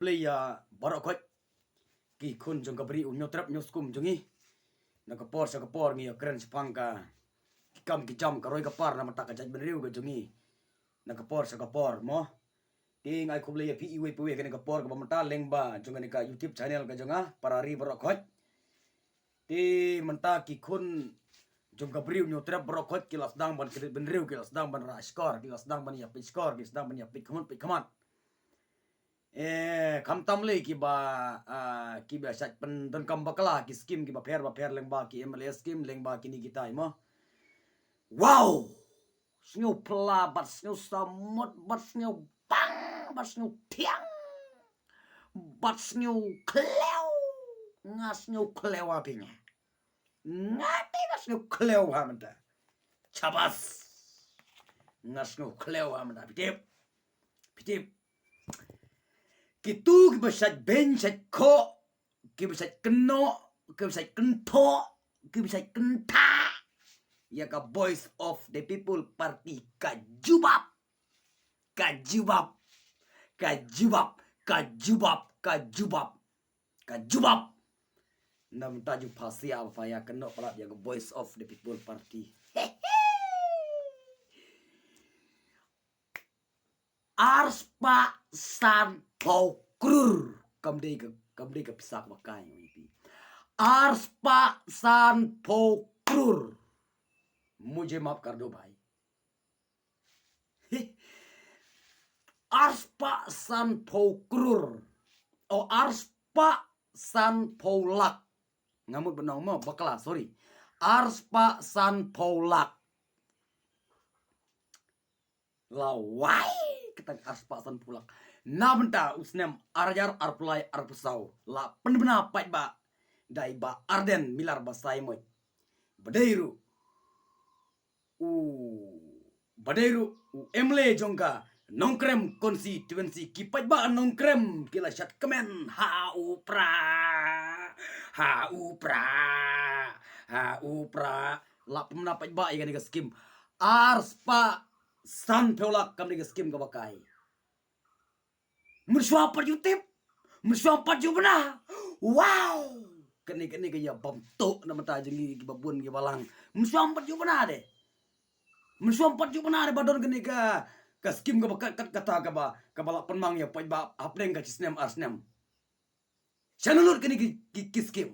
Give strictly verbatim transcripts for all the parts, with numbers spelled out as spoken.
plie ïa baroh khoit ki khun jong ka bri u Hynñiewtrep Hynñiewskum jong ngi. Na ka por sha ka por ngi ïa kren shaphang ka ki kam ki jam ka roi ka par na ka bynta ka jaitbynriew ka jong ngi. Na ka por sha ka por mo. Te nga ai khublei ïa phi iwei pa iwei kane ka por kaba mynta lyngba jong kane ka YouTube channel ka jong nga, para ri baroh khoit. Te mynta ki khun jong ka bri u Hynñiewtrep baroh khoit ki la sdang ban kynrit bynriew, ki la sdang ban rah shkor, ki la sdang ban ïa peit shkor, ki la sdang ban ïa peit khmat, peit khmat. Eh, khamtam lei kiba, ah, kiba shait pyndonkam bakla ki skim kiba pher ba pher lyngba ki M L A skim lyngba kine kitai mo. Wow! Sngewphylla bad sngewsamut bad sngewbang bad sngewthiang bad sngewkhliew. Nga sngewkhliew ha phi nga. Nga te nga sngewkhliew ha mynta. Shabas. Nga sngewkhliew ha mynta. Phi tip. Phi tip. Kitu kiba shait beiñ shait khoh, kiba shait kynnoh, kiba shait kynthoh, kiba shait kyntha ïa ka Voice of the People Party ka jubab. Ka jubab. Ka jubab. Ka jubab. Ka jubab. Ka jubab. Namar ju phasia ba pha ïa kynnoh palat ïa ka Voice of the People Party. Arspah sanphew klur. Kam dei ka, kam dei ka pisa kaba kai ngi pi. Arspah sanphew klur. Mujhe maaf kar do bhai. Hi. Arspah sanphew klur. O arspah sanphew lak. Nga mut ban ong mo bakla, sorry. Arspah sanphew lak. Lawei kata arspah sanphew lak. Na bynta u snem ar hajar arphew lai arphew saw la pynbna paidbah da i Bah Ardent Miller Basaiawmoit. Ba dei ruh u, ba dei ruh u M L A jong ka Nongkrem constituency. Ki paidbah Nongkrem ki la shad kmen ha u pra, ha u pra, ha u pra. La pynbna paidbah ïa kane ka skim. Arspah sanphew lak kam dei ka skim kaba kai. Mynshuwa pat ju tip. Mynshuwa pat ju bna. Wow. Kane, kane ka ïa bam tok na mata jong ngi kiba bun kiba lang. Mynshuwa pat ju bna de. Mynshuwa pat ju bna de ba don kane ka, ka skim kaba kat, kat kata kaba, kaba la pynmang ïa paidbah hapdeng ka shi snem ar snem. Shano lut kine ki, ki, ki skim.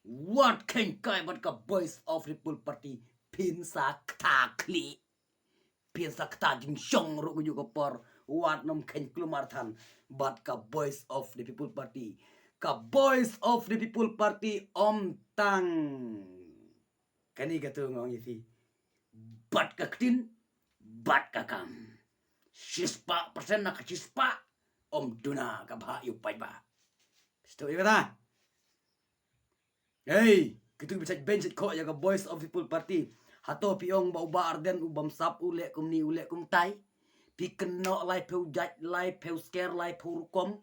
Wat kheiñ kai bad ka Voice of People Party phin sa kta khlieh. Phin sa kta jingshong ruh ka juh ka por. Wat nym kheiñ kulmar than bad ka Voice of the People Party. Ka Voice of the People Party ym tang kane katu nga ong ïa phi. Bad ka ktien, bad ka kam. Shispah persen na ka shispah, ym duna ka bha ïa u paidbah. Sdang ïa kata. Hei, kitu kiba shait beiñ shait khoh ïa ka Voice of People Party. Hato phi ong ba u Bah Ardent u bamsap, u leh kumne, u leh kumtai. Phi kynnoh laiphew jait, laiphew sker, laiphew rukom.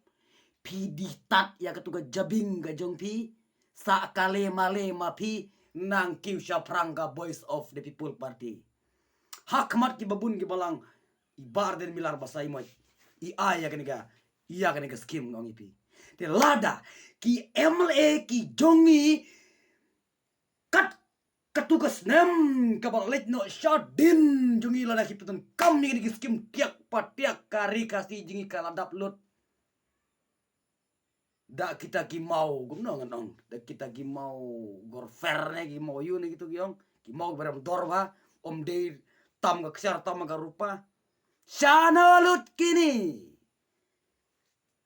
Phi dih tad ïa katu ka jabieng ka jong phi. Sa kale male ma phi nang kiew shaphrang ka Voice of the People Party. Ha khmat kiba bun kiba lang i Bah Ardent Miller Basaiawmoit i ai ïa kane ka, ïa kane ka skim nga ong ïa phi. Te lada ki M L A ki jong ngi kat katu ka snem kaba la leit noh shadien jong ngi lada ki pyndonkam ïa kane ka skim tiak pa tiak ka ri Khasi jong ngi ka la dap lut. Da kita ki maw, kumno ngan ong. Da kita ki maw gorfer ne, ki maw ïu ne kitu ki ong. Ki maw ba ram dor ba, ym dei tam ka ksiar tam ka rupa. Shano lut kine.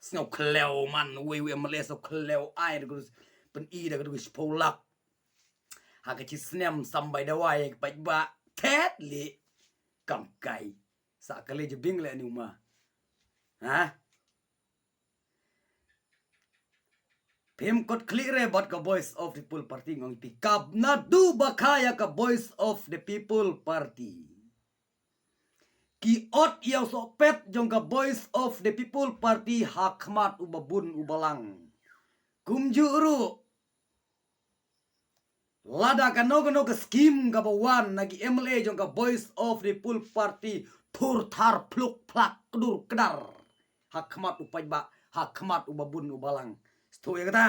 Sngewkhliew man, wei wei M L A sngewkhliew ai da kudus. Pyn-i da kudus shiphew lak. Ha ka shi snem sambai dawai ka paidbah. Thet li. Kam kai. Sa kali je bing le ni uma. Ha? Phim kot khlieh re bad ka Voice of the People Party nga ong ïa phi. Kaba naduh ba kha ïa ka Voice of the People Party. Ki ot ïa u sohpet jong ka Voice of the People Party ha khmat uba bun uba lang. Kumjuh ruh. Lada kano kano ka skim kaba wan na ki M L A jong ka Voice of the People Party thur thar phluk phlak kdur kdar ha khmat u paidbah ha khmat u babun u balang. Sngewthuh ïa kata.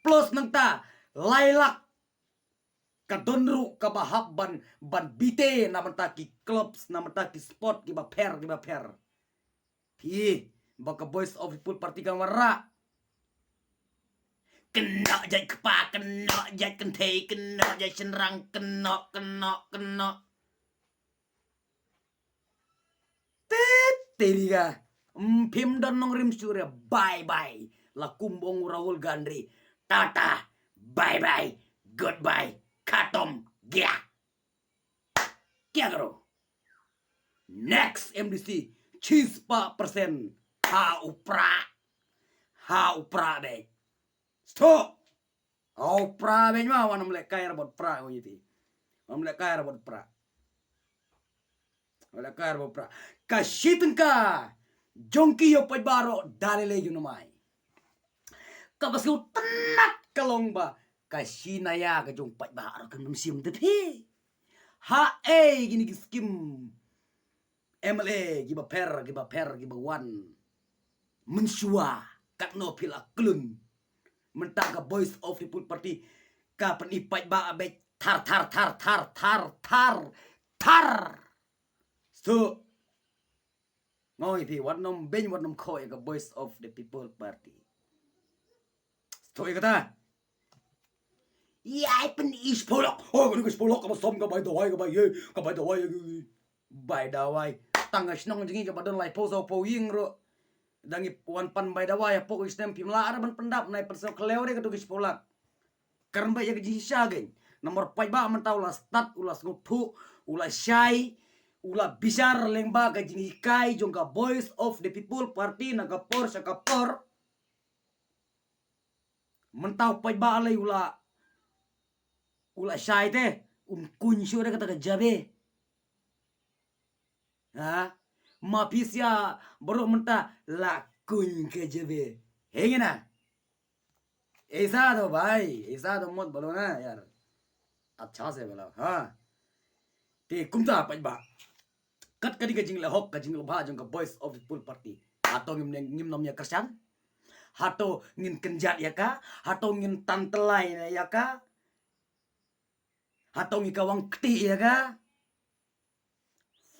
Plus nangta lai lak ka don ruh kaba hap ban, ban bite na bynta ki clubs, na bynta ki sport kiba pher kiba pher. Phi ba ka Voice of People Party ka wanrah. Kynnoh jait kpa, kynnoh jait kynthei, kynnoh jait shynrang, kynnoh, kynnoh, kynnoh. Tit tiri ka. Phim don nongrim shuh re, bye bye. La kum ba ong u Rahul Gandhi. Tata, bye bye, goodbye, khatam, gaya. Kya karo? Next M D C, chispah percent. Ha u Prah. Ha u Prah beit. Sngewthuh. Ha u Prah beit ma, wat nym lehkai ha bor Prah, ko ïa phi. Wat nym lehkai ha bor Prah. Wat nym lehkai ha bor Prah. Ka shi tyngka jong ki ïa u paidbah ruh da lei lei jong ngi mai. Kaba sngewtynnat ka long ba ka shi naya ka jong u paidbah ruh kan ym shim te phi. Haei kine ki skim M L A kiba pher, kiba pher, kiba wan. Mynshuwa katno phi la khlun. Mynta ka Voice of People Party ka pyni paidbah beit thar, thar, thar, thar, thar, thar, thar. Sngewthuh. Nga ong ïa phi, wat nym beiñ, wat nym khoh ïa ka Voice of the People Party. Sngewthuh ïa kata. Ïa, ai pyni shiphew lak. Oh, kane ka shiphew lak kaba som, ka bai dawai, ka bai ïa, ka bai dawai ïa. Bai dawai. Tang ka shnong jong ngi kaba don laiphew sawphew ïing ruh, da ngi wan pan bai dawai hapoh ka snem, phim lah re ban pyndap, nai pynsngew khlem re kato ka shiphew lak. Kren ba ïa ka jingshisha kein. Namar paidbah mynta u la stad, u la sngewthuh, u la shai, u la bishar lyngba ka jinghikai jong ka Voice of the People Party na ka por sha ka por. Mynta u paidbah lei u la, u la shai te, um kuñ shuh re kata ka jabe. Ha? Ma phi sia baroh mynta la kuñ ka jabe. Hei ngi na. Aisa to bhai, aisa to mat bolo na yaar. Acha se bolo, ha. Te kumta paidbah. Kat kane ka jingleh hok, ka jingleh bha jong ka Voice of the People Party. Hato ngim ne, ngim nym ïa kyrshan? Hato ngin kynjat ïa ka? Hato ngin tan tylli ïa ka? Hato ngi kawang kti ïa ka?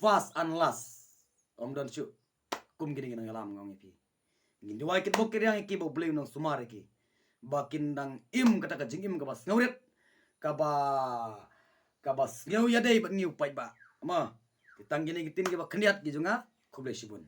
First and last. Ym don shuh kum kine ki nongïalam, nga ong ïa phi. Ngin duwai kitbok kiriang ïa ki ba U Blei un nang sumar ïa ki. Ba kin nang im kata ka jingim kaba sngewrit, kaba, kaba sngew ïadei bad ngi u paidbah. Mo. Te tang kine ki ktien kiba khyndiat ki jong nga. Khublei shibun.